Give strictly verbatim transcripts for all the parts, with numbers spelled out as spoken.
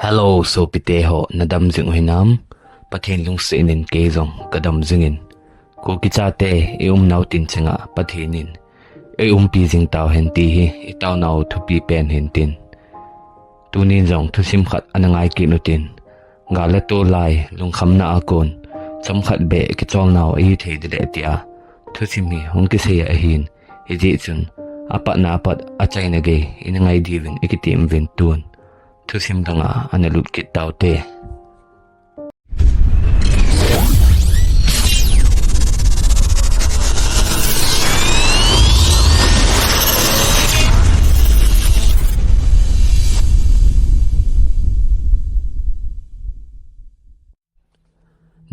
Hello, sopite ho, nadam jing u hinam? Pathen lungsetnin kei jong kadam jingin. Kuki chate, i umnau tin chenga Pathen in ei umpi jing tauhen ti hi i taonau thupi pen hintin. Tunin jong thusim khat ana ngai kit utin. Gal le tol lai, lungkhamna a kon, chomkhat beh kicholnau ahi thei dile tia thusim hi hung kisei ahin, hijeh chun apatna apat achaina gei ina ngai diuvin i kitem uvin tun. Thusim danga ana lut kit taute.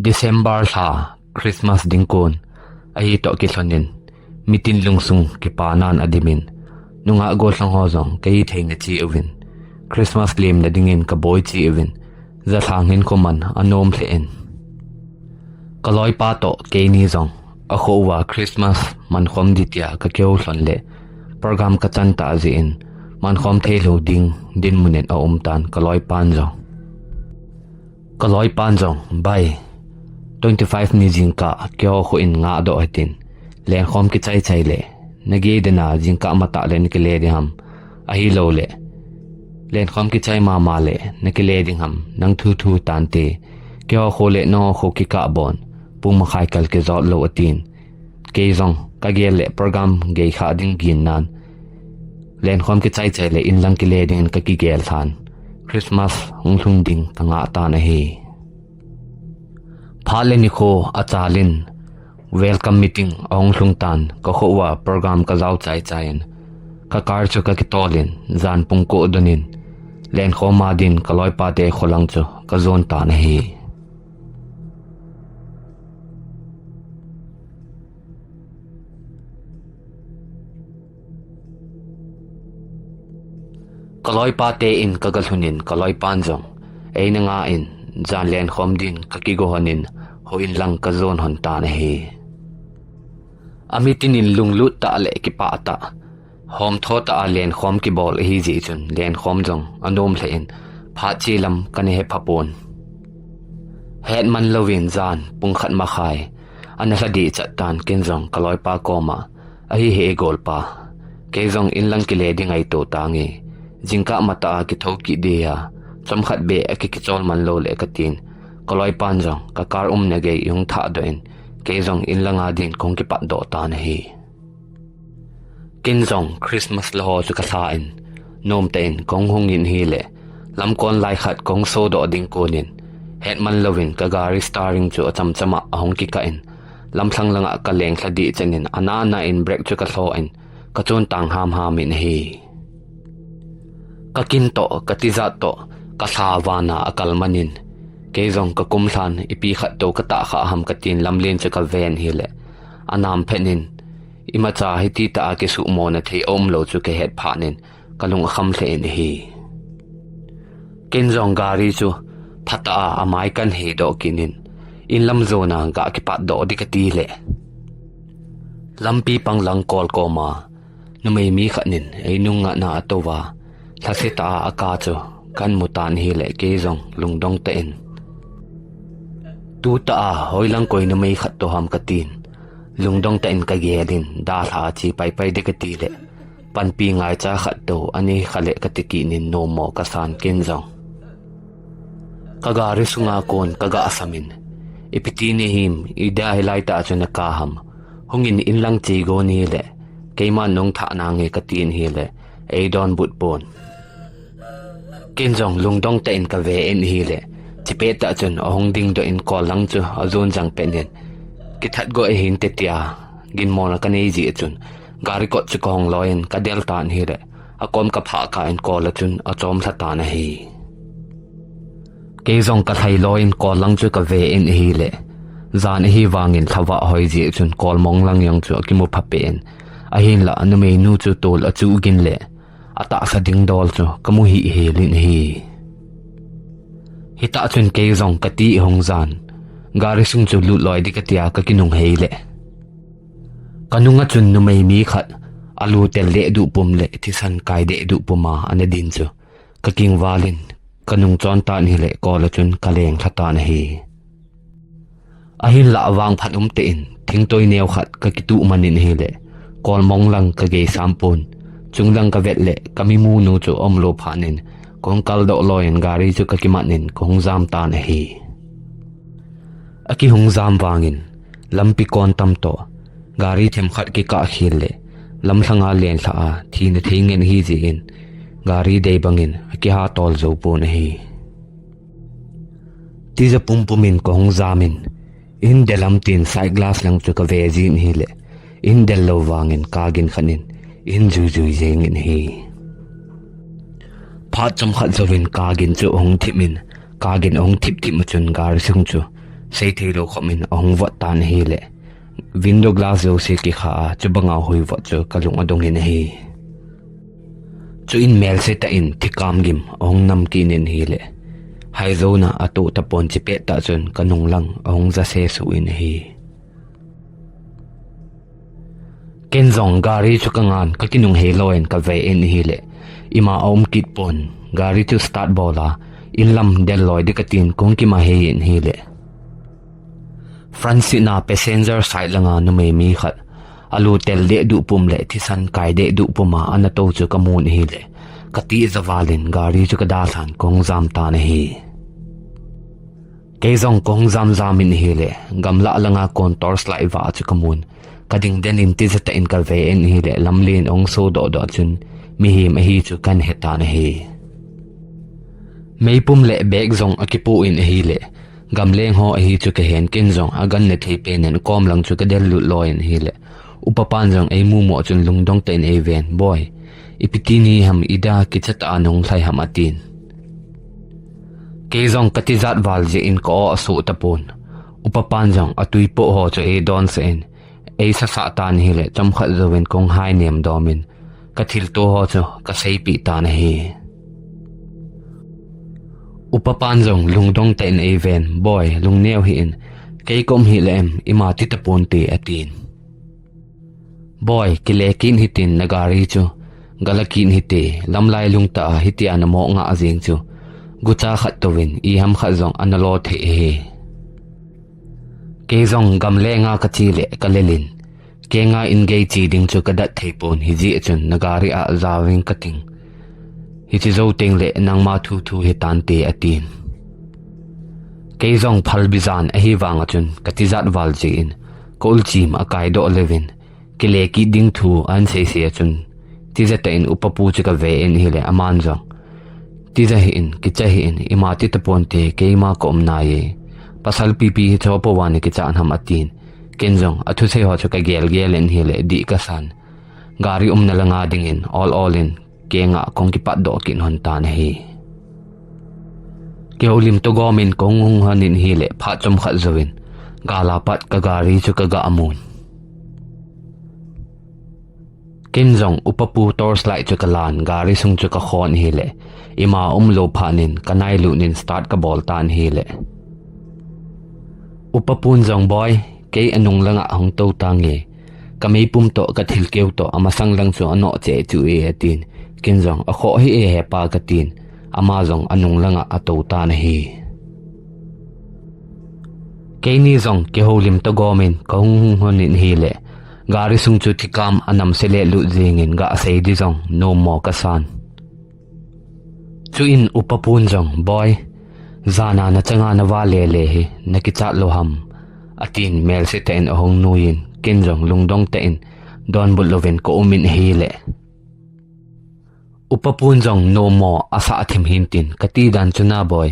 December lha, Christmas ding kon, ahi toh kilhonin, mitin lungsung kipanan adimin, nungah gollhang ho jong kahi theina che uvin, Christmas lemna dingin kaboi che uvin, jalhang hinkho man anom lheh in. Kaloipa toh keini jong, akhoh uva Christmas mankhom ding tia kakihou lhon le, program kachan tah jeh in, mankhom theilou ding dinmun in aumtan kaloipan jong. Kaloipan jong, bai, twenty five ni jingkah keiho khoh in ngahdoh hitin, lenkhom kichai chai le, nagei dena jingkah matah le nakile ding ham, ahilouleh, lenkhom kichai mama le nakile ding ham, nang thu thu tante, keiho khoh le nangho khoh kikah bon, pung makhai kal kijot lou atin. Kei jong kagel le program gei kha ding ginnan, lenkhom kichai chai le inlang kile dingin kakigel lhan, Christmas hung lhung ding kangah tan ahi. Phat le nikho achalin, welcome meeting ahung lhung tan, kakhoh uva program kajao chai chai in, ka car chu kakitolin, jan pung ko donin, lenkhom a din kaloipate kholang chu kajon tan ahi. Kaloipate in kagalhunin kaloipan jong eina ngah in, jan lenkhom din kakigo honin, houin lang kajon hon tan ahi. Amitinin lunglut tah le kipah tah, homtho tah a lenkhom kibol ahijeh chun lenkhom jong anom lheh in, phat che lam kana hepha pon. Hetman louvin jan pung khat makhai ana lhadih chat tan, ken jong kaloipa koma, ahi he golpa, kei jong inlang kile ding ahi to tange, jingkah matah a kithou kit ding a, chomkhat beh akikichol man lou le katin, kaloipan jong ka car umna gei eihung thahdoh in, kei jong inlanga din kahung kipatdoh tan ahi. Ken jong Christmas laho chu kalha in, nomtah in kahung hungin ahile, lamkon lai khat kahung sodoh ding konin, hetman louvin ka gari steering chu achamchama ahung kikah in, lamlhang langa kaleng lhadih chanin, anana in brake chu kalho in, kachon tang hamham in ahi. Kakin toh, katijat toh, kalha vana akal manin, kei jong kakum lhan, ipi khat tou katah kha ham katin lamlen chu kaven ahile, anam phetnin, imacha hititah a kisuhmona thei aumlou chu kahet phatnin, kalung akham lheh in ahi. Ken jong gari chu phatah a amai kahin heidoh kitnin, inlam jona gah kipatdoh ding kati le, lampi pang lang kol koma numei mi khatnin einung ngahna atouva, lhasetah a aka chu kahin mutan ahile, kei jong lungdong tah in, tutah a hoilang koi numei khat tou ham katin, lungdong tah in kagelin, dalha a che paipai ding kati le, panpi ngaicha khat tou anei kha le kati kitnin, nommo kasan ken jong. Ka gari sunga kon kagah samin, ipiti nahim, ida hilai tah chu naka ham, hungin inlang che gon ahile, keiman nahung thah nange katin ahile, eidonbut pon. Ken jong lungdong tah in kave in ahile, chipettah chun ahung dingdoh in kol lang chu ajon jang petnin, kithat go ahinte tia ginmona kanei jeh chun, gari kot chu kahong loiyin kadel tan ahile, akom kaphah kah in kol a chun achom lha tan ahi. Kei jong kalhai loiyin kol lang chu kave in ahile, jan ahivangin lhavah hoi jeh chun kol mong lang jong chu akimu phapeh in, ahinla numeinu chu tol achuh gin le, atahsa ding dol chu kamu hihhel in ahi. Hitah chun kei jong kati ahung jan, gari sung chu lut loi ding katia kakinung hei le, kanunga chun numei mi khat alu tel dehduh pum le thisan kai dehduh puma ana din chu kakingvalin, kanung chon tan ahile, kol a chun kaleng lha tan ahi. Ahinlah vangphat umtah in, thingtoi neo khat kakituh man in ahile, kol mong lang kagei sam pon, chunglang kavet le, kamimu nu chu aumlou phat in, kahung kaldoh loi in gari chu kakimat in, kahung jam tan ahi. Akihung jam vangin, lampi kon tam toh, gari themkhat kikah khel le, lamlhang a len lha a, thina thei ngen ahi jeh in, gari dei bangin, akiha tol jou pon ahi. Tija pumpum in kahung jam in, in del am tin side glass lang chu kave jin ahile, in del lou vangin kagin khat in, in jui jui jeng in ahi. Phat chomkhat jouvin kagin chu ahung thip in, kagin ahung thip thip ma chun gari sung chu seithei lou khop in ahung vot tan ahile, window glass jouse kikha a, chubanga hui vot chu kalung adong in ahi. Chuin melse tah in thikam gim ahung nam kit in ahile, haijouna atoh tapon, chupet tah chun kanung lang ahung ja sesuh in ahi. Ken jong gari chu kangan, kakinung hei loi in kave in ahile, ima aum kit pon, gari chu start bol a, in lam del loi ding katin kahung kimahei in ahile, front seat a passenger side langa numei mi khat, alu tel dehduh pum le thisan kai dehduh pum a ana tou chu kamun ahile, katija val in gari chu kadalhan kahung jam tan ahi. Kei jong kahung jam jam in ahile, gamlah langa kon torch light vah chu kamun, kading den in tija tah in kave in ahile, lamlen ahung sodoh doh chun, mihem ahi chu kahin he tan ahi. Meipum le bag jong akipoh in ahile, gamleng ho ahi chu kahen, ken jong aganna thei pen in akom lang chu kadel lut loi in ahile, upapan jong eimu mo chun lungdong tah in eiven, Boi, ipi ti nahim, ida kichat a nahung lhai ham, atin. Kei jong katijat val jeh in ka-aw asuh tapon. Upapan jong atui poh ho chu eidonsah in, eisasah tan ahile, chomkhat jouvin kahung hai nem dom in, kathilto ho chu kaseipeh tan ahi. Upapan jong lungdong tah in eiven, Boi, lungneo hih in, kei kaum hih le em, ima ti taponte, atin. Boi, kile kit hitin, nagari chu gala kit hite, lamlai lungtah a hitia namoh ngah jeng chu, gucha khat touvin iham khat jong ana lo thei ahi. Kei jong gamlenga kache le kalel in, kenga in gei che ding chu kadat thei pon, hijeh chun nagari a jaoving kating, hiche jou teng le nangma thu thu hitante, atin. Kei jong phalbi jan ahivanga chun katijat val jeh in, kaulchim akaidoh leuvin, kile kit ding thu ahin seisei a chun, tija tah in upapu chu kave in ahile, aman jong, tija hih in, kicha hih in, ima ti taponte, keima kaum nai e, pasal pipi hi chu apou a nakichat ham, atin. Ken jong athusei ho chu kagelgel in ahile, dih kasan, gari umna langa dingin ol ol in kenga kahung kipatdoh kit lhon tan ahi. Kihoulim toh gomin kahung hung lhon in ahile, phat chomkhat jouvin gala pat kagari chu kagah mun. Ken jong upapu torch light chu kalan, gari sung chu kakhon ahile, ima umlou phat in kanailut in start kabol tan ahile, upapun jong, Boi, kei anung langa hung tou tange, kameipum toh kathilkeu toh amasang lang chu anoh cheh chu e, atin. Ken jong, Akhoh hih e hepa, katin, ama jong anung langa atou tan ahi. Keini jong kihoulim toh gomin kahung hung lhon in ahile, gari sung chu thikam anamse le lut jengin gasei ding jong nommo kasan. Chuin upapun jong, Boi, jana nachanga navale le hi nakichat lou ham, atin melse tah in ahung nuiyin, ken jong lungdong tah in donbut louvin kaum in ahile, upapun jong nommo asah thim hintin, Kati dan chu na Boi,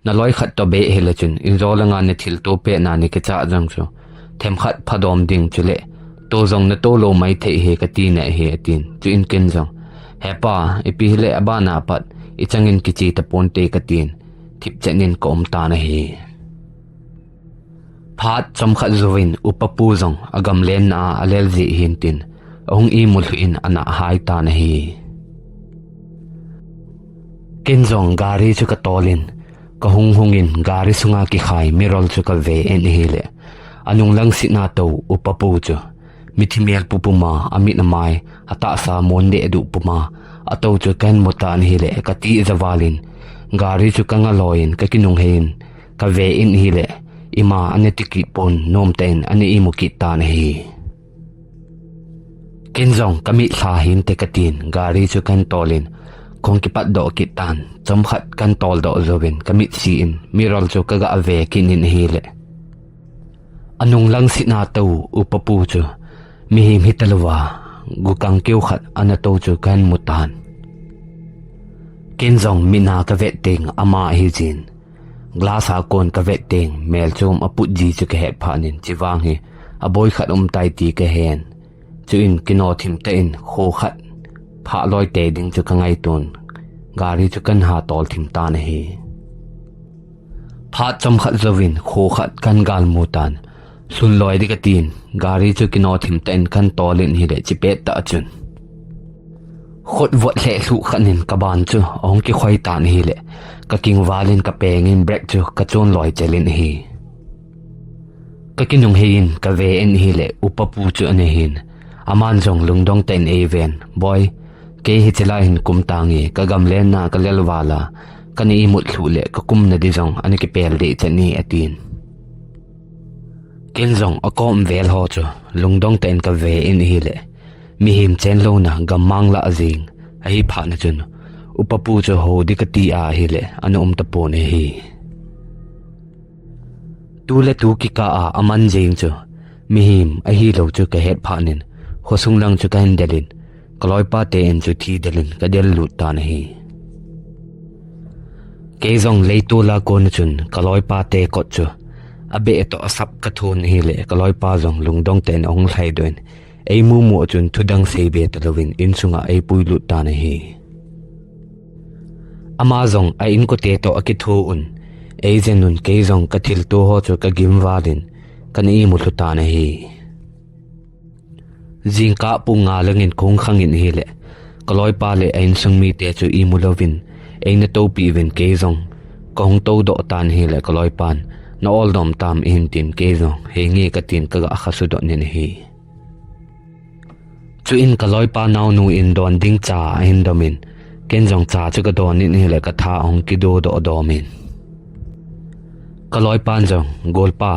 naloi khat toh beh hile chun, injo langa nathilto petna nakichat jong chu themkhat phadom ding chule, to jong nato lou maithei hi, kati nahi, atin. Chuin ken jong, Hepa, ipi hile abana pat ichangin kiche taponte, katin, thipchet in kaum tan ahi. Phat chomkhat jouvin upapu jong agamlenna a alel jeh hintin, ahung imut lhuh in ana hai tan ahi. Ken jong gari chu katolin, kahung hungin gari sunga kikhai mirror chu kave in ahile, anung lang seat a tou upapu chu, mithi mel pupuma, amit amai, atahsa mon dehduh puma atou chu kahin mu tan ahile, katija valin Gari chu ka ngaloi in, ka kinunghei in, ka ve in ahile, ima ana ti kit pon, nom tah in ana imu kit tan ahi. Ken jong ka mit lha hinte ka tin, gari chu kan tol in, kong kipat doh kit tan, chomkhat kan tol doh jouvin, ka mit si in, mirror chu ka ga ve kit in ahile. Anung lang sina tou upa pu chu, mihem hita louva, gukang keu khat ana tou chu kan mu tan. Ken jong mit na ka vet teng ama ahi jin. Glass a kon ka vet teng, mel chom a put ji chu ka het phat in, chuvang hi, aboi khat um tai ti ka hen. Chuin kino thim tah in, kho khat, phah loi te ding chu ka ngaito in, gari chu kan ha tol thim tan ahi. Phat chomkhat jouvin, kho khat kan gal mu tan. Lhun loi ding ka tin, gari chu kino thim tah in kan tol in ahile, chipet tah chun. Khut vot lheh lhuh khat in ka ban chu ahung kikhoi tan ahile, ka kingval in ka peng in brake chu ka chon loi chel in ahi. Ka kinunghei in ka ve in ahile, upa pu chu ana hin, aman jong lungdong tah in ei ven, "Boi, kei hiche lai hin kum tange, ka gamlen na ka lel val a, kana imut lhuh le ka kumna di jong ana kipel deh chet e," atin. Ken jong akom vel ho chu lungdong tah in ka ve in ahile, mihem chen louna gammang lah jing ahi phat na chun, upa pu chu ho ding ka ti ahile, ana um tapon ahi. Tu le tu kikah a aman jing chu, mihem ahilou chu ka het phat in, khosung lang chu ka hin del in, ka loipa te in chu thi del in ka del lut tan ahi. Kei jong leitol a kon a chun ka loipa te kot chu abeh toh asap ka thon ahile, ka loipa jong lungdong tah in ahung lhai doh in, ei mu mu a chun thudang sei be talouvin insunga ei pui lut tan ahi. Ama jong a inkote toh akitho un, ei jen un, kei jong ka thilto ho chu ka gim val in, kana imu lhu tan ahi. Jingkah pung nga lang in kong khang in ahile, ka loipa le a insung mite chu imu louvin, eina toupi uvin, kei jong kahung tou doh tan ahile, ka loipan, "Na ol dom tam?" ahin tin, kei jong, "Henge," ka tin, ka ga kha su doh in ahi. Chuin ka loipa naonu in don ding cha ahin dom in, ken jong cha chu ka don in ahile, ka tha ahung kido doh dom in. Ka loipan jong, "Golpa,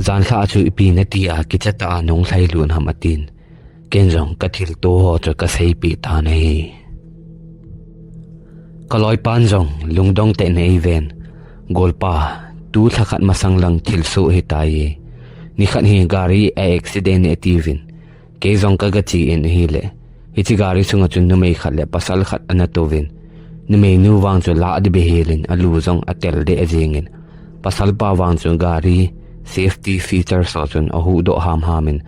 janhi a chu ipi nati a kicha tah a nahung lhai lut ham?" atin. Ken jong ka thilto ho chu ka seipeh tan ahi. Ka loipan jong lungdong tah in ei ven, "Golpa, tu lhakhat masang lang thilsoh ahitai e. Nikhat hi gari a accident e," atiuvin. Kei jong ka ga che in ahile, hiche gari sunga chun numei khat le pasal khat ana touvin. Numeinu vang chu lah ding behel in alu jong atel deh jeng in, pasalpa vang chu gari safety features ho chun ahuhdoh hamham in,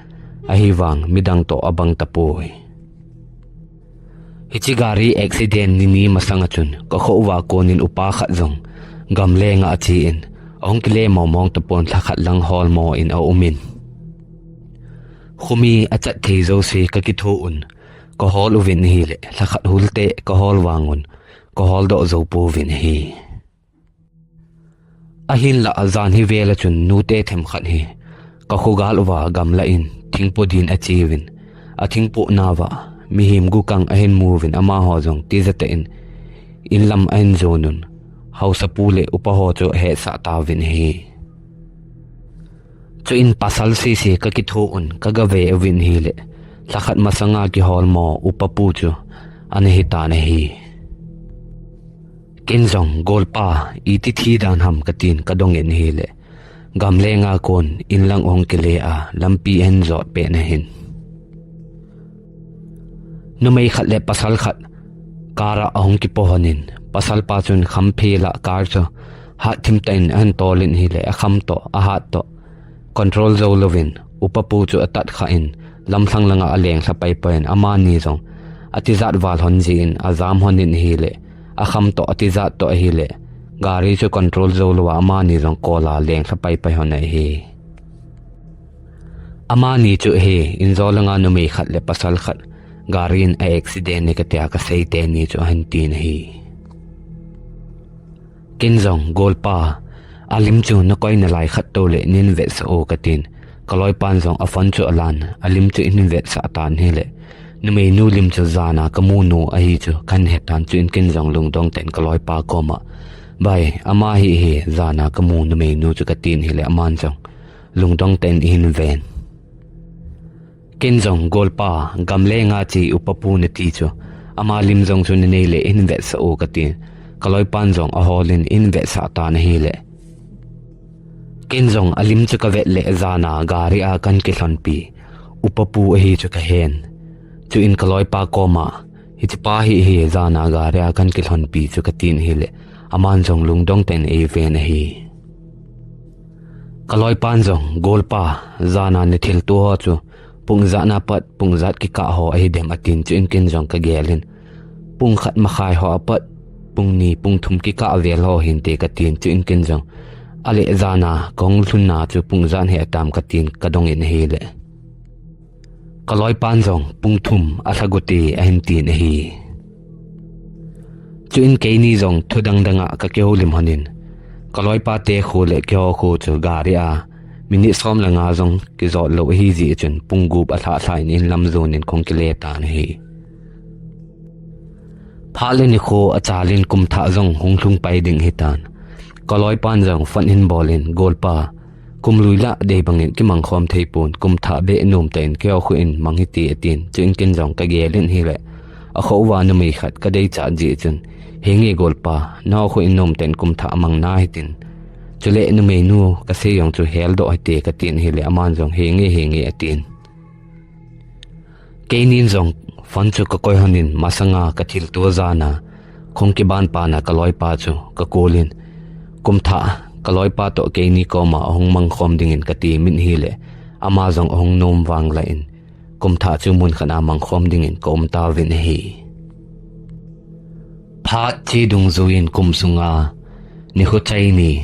ahivang midang toh abang tapoi. Hiche gari accident ni ni masang a chun ka kho uva kon in upa khat jong gamleng a ache in, ahung kile mong mong tapon, lhakhat lang holmo in aum in. Khomi achat thei jouse ka kitho un, ka hol uvin ahile, lhakhat hul teh ka hol vang un, ka hol doh jou pouvin ahi. Ahinlah, janhi vel a chun nute themkhat hi ka khogal uva gamla in thingpo din ache uvin, athingpo nauva mihem gukang ahin mu uvin, amaho jong tija tah in inlam ahin jon un, haosapu le upa ho chu ahetsah tauvin ahi. Chuin pasal sese ka kitho un, ka ga ve uvin ahile, lhakhat masanga kiholmo upa pu chu ana hitan ahi. Ken jong, "Golpa, iti thi dan ham?" ka tin ka dong in ahile, gamleng a kon inlang ahung kile a, lampi ahin jot pet na hin, numei khat le pasal khat car a ahung kipo hon in, pasalpa chun khamphel a car chu hat thim tah in ahin tol in ahile, akham toh, ahat toh control jou louvin, upa pu chu atat kha in, lamlhang langa aleng lha pai pai in, amani jong atijat val hon jin, ajam hon in ahile, akham toh atijat toh ahile, gari chu control jou louva amani jong kol a leng lha pai pai hon ahi. Amani chu hi, injo langa numei khat le pasal khat gari in a accident ni katia kasei teni chu ahin tin ahi. Ken jong, "Golpa, alim chu nakoi nalai khat tou le nin vetsah o," ka tin. Ka loipan jong a phone chu alan, alim chu ahin vetsah tan ahile, numeinu lim chu jana kamu nu ahi chu kahin he tan, chuin ken jong lungdong tah in ka loipa koma Bai, ama hi hi, jana kamu numeinu chu katin hile aman jong lungdong tah in ahin ven. Ken jong golpa, gamlenga che upapu nati chu, ama lim jong chu nanei le hin vetsah o katin, kaloipan jong aholin ahin vetsah tan ahile. Ken jong alim chu kavet le jana gari a kahin kilhonpi upapu ahi chu kahen. Chuin kaloipa koma, hichepa hi hi jana gari a kahin kilhonpi chu katin hile, aman jong lungdong tah in eiven ahi. Kaloipan jong, golpa, jana nathilto ho chu pung jat na pat pung jat kikah ho ahidem atin, chuin ken jong kagelin, pung khat makhai ho apat pung ni pung thum kikah vel ho hinte katin, chuin ken jong, ale jana kahung lhunna chu pung jat hih tam katin kadongin ahile, kaloipan jong pung thum alha gute ahin tin ahi. Chuin keini jong thu dangdang a kakihoulim lhonin, kaloipa te kho le keiho kho chu gari a minute som le nga jong kijot lou ahijeh chun pung gup alhah lhah in inlam jonin kahung kile tan ahi. Phat le nikho achalin kumthah jong hung lhung pai ding ahitan, kaloipan jong phone ahin bolin, golpa, kum lui lah dei bangin kimang khom thei pon, kumthah beh nomtah in keiho kho in mang hite atin, chuin ken jong kagelin hile, akho uva numei khat kadei chat jeh chun, henge golpa, nakho in nomtah in kumthah mang nahitin, chule numeinu kasei jong chu heldoh hite katin hile aman jong henge henge atin. Keinin jong phone chu kakoi lhonin masanga kathilto jana kahung kiban pana kaloipa chu kakolin, kumthah kaloipa toh keini koma ahung mangkhom dingin katimin hile, ama jong ahung nom vanglah in, kumthah chu mun khat a mangkhom dingin kaum tauvin ahi. Phat che dungjuiyin kum sunga nikho chai ni,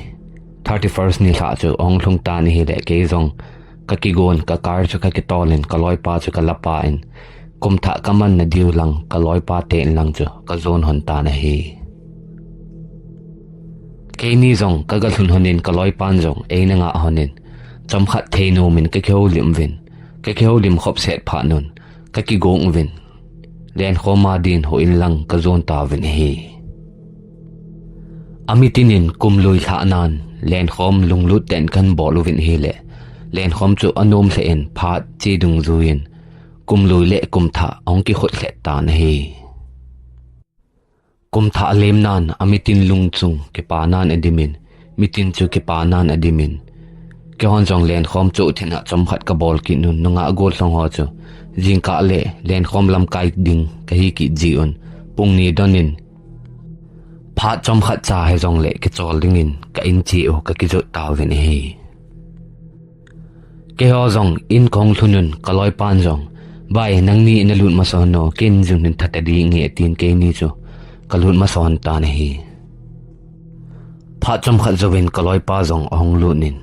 thirty-first nilhah chu ahung lhung tan ahile, kei jong kakigon, ka car chu kakitolin, kaloipa chu kalapa in, kumthah kamanna diu lang, kaloipa te in lang chu kajon lhon tan ahi. Keini jong kaga lhun lhonin, kaloipan jong eina ngah lhonin, chomkhat thei nomin kakihoulim uvin, kakihoulim khop set phat un, kakigong uvin, lenkhom a din houin lang kajon tauvin ahi. Amitinin kum lui lhah nan lenkhom lunglut tah in kahin bol uvin ahile, lenkhom chu anom lheh in phat che dungjuiyin kum lui le kumthah ahung kikhut lheh tan ahi. Kumthah alem nan amitin lungchung kipa nan adimin, mitin chu kipa nan adimin, keihon jong lenkhom choh thenna chomkhat kabol kit un, nungah gollhang ho chu jingkah le lenkhom lamkai ding kahi kit jeh un, pung ni donin phat chomkhat cha hijongle kichol dingin ka in che u kakijot tauvin ahi. Keiho jong in kahung lhun un, kaloipan jong, bai, nangni nalut masa hon o, ken jong hin that tading e, tin keini chu kalut masa hon tan ahi. Phat chomkhat jouvin kaloipa jong ahung lut in,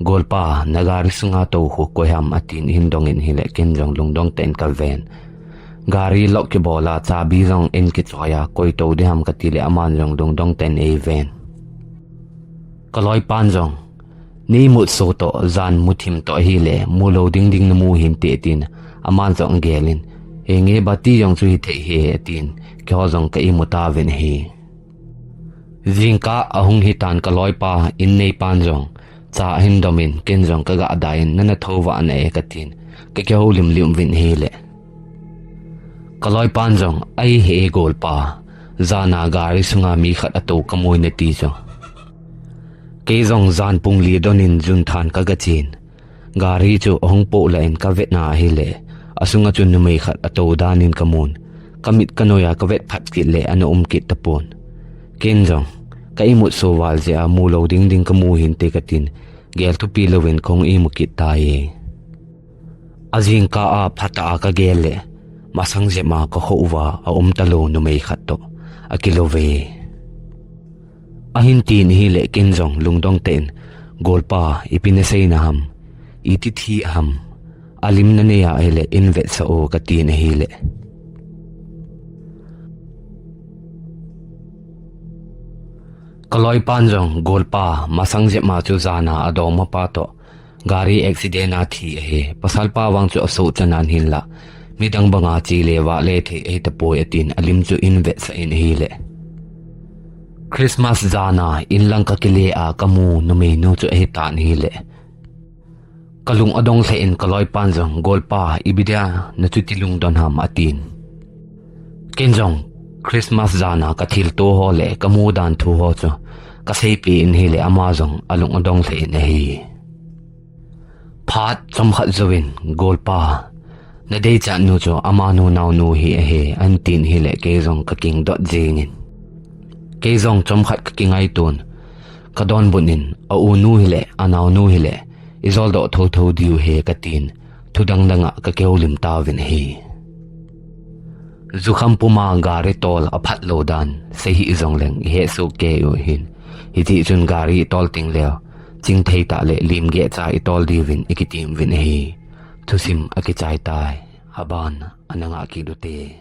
golpa, nagari sunga tou khu koi ham, atin ahin dongin ahile, ken jong lungdong tah in kaven. Gari lock kibol a, chabi jong in kichoi a, koi tou ding ham katile, aman jong lungdong tah in eiven. Kaloipan jong, neimutso toh, jan muthim toh ahile, mulou ding ding namu hinte, tin aman jong agelin, henge, bati jong chu hithei e, tin keiho jong ka imu tauvin ahi. Jingkah ahung hitan, kaloipa inneipan jong cha ahin domin, ken jong kaga daiyin, nana thou vah na e, katin kakihoulim lim uvin ahile, kaloipan jong, ahi he, golpa, jana gari sunga mi khat atou kamui nati chu. Kei jong jan pung li donin junthan kaga chen, gari chu ahung poh lah in kavet na ahile, asunga chun numei khat atou danin kamun, kamit kanoi a kavet phat kit le ana um kit tapon. Ken jong ka imutso val jeh a mulou ding ding kamu hinte katin, gel thupi louvin kahung imu kit tai. Ajingkah a phatah a kagel le, masang jep a kakho uva aum talou numei khat toh akilou ve. Ahin tin ahile, ken jong lungdong tah in, golpa, ipi nasei na ham, iti thi ham, alim nanei ahile in vetsah o, katin ahile, kaloipan jong, golpa, masang jep a chu jana adongmapa toh gari accident a thi ahi, pasalpa vang chu asoh chanan hinlah, midang banga che le vah le thei ahitapoi, atin alim chu in vetsah in ahile, Christmas jana inlang kakile a kamu numeinu chu ahitan ahile, kalung adong lheh in kaloipan jong, "Golpa, ipi dia nachuti lungdon ham?" atin. Ken jong Christmas jana kathilto ho le kamu dan thu ho chu kaseipeh in ahile, ama jong alung adong lheh in ahi. Phat chomkhat jouvin, "Golpa, nadeichat nu chu amanu naonu hi ahi," ahin tin ahile, kei jong kakingdot jengin, kei jong chomkhat kakingaitun, kadonbut in, "A-unu hile anaonu hile ijoldoh thotho diu ahi," katin, thudang danga kakihoulim tauvin ahi. Jukham puma gari tol aphat lou dan seihih jongleng ihetsoh kei u ahin, hiti chun gari itol tengleu chingthei tah le limgeh cha itol diuvin ikitem uvin ahi. Thusim akichai tai, aban ana ngah kit ute.